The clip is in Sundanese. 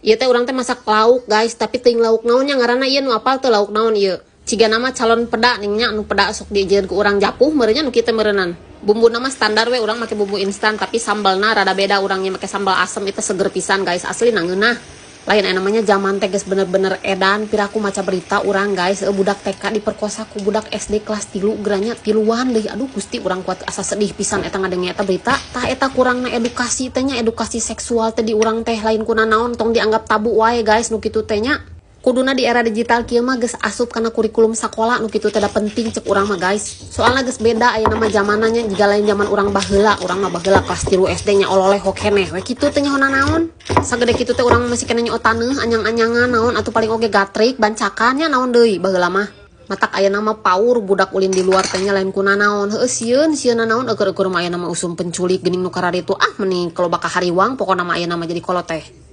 Ieu teh urang teh masak lauk, guys, tapi teuing lauk naon nya ngaranna ieu. Nu apal teu lauk naon ieu? Cigana mah calon peda ning nya, nu peda sok dijieun ku urang japuh meureun nya nu kitu meureunnan. Bumbuna mah standar we, urang make bumbu instan, tapi sambalna rada beda, urangnya make sambal asem. Itu seger pisan, guys, asli ngeunah. Lain aya namanya zaman teh geus bener-bener edan. Piraku maca berita urang, guys, budak TK diperkosa ku budak SD kelas 3 geura nya, tiluan deui. Aduh Gusti, urang kuat asa sedih pisan eta ngadenge eta berita. Tah, eta kurangna edukasi teh nya, edukasi seksual teh di urang teh. Lain kuna naon, tong dianggap tabu wae, guys, nu kitu teh nya. Kuduna di era digital kieu mah geus asup kana kurikulum sakola nu kitu teh, da penting cek urang mah, guys. Soalna geus beda aya nama zamanna nya, jiga lain zaman urang baheula. Urang mah baheula kelas 3 SD nya ololeh keneh we kitu teh, nyaho naon. Sagede kitu teh urang masih keneh nyoo taneuh, anyang-anyangan naon atuh, paling oge gatrik, bancakan nya, naon deui baheula mah. Matak aya nama paur budak ulin di luar teh nya, lain kuna naon. Heueuh, sieun sieun naon, eueur-eueur mah aya nama usum penculik geuning nu kararitu. Ah, meni kalau bakal hariwang pokona mah aya nama jadi kolot teh.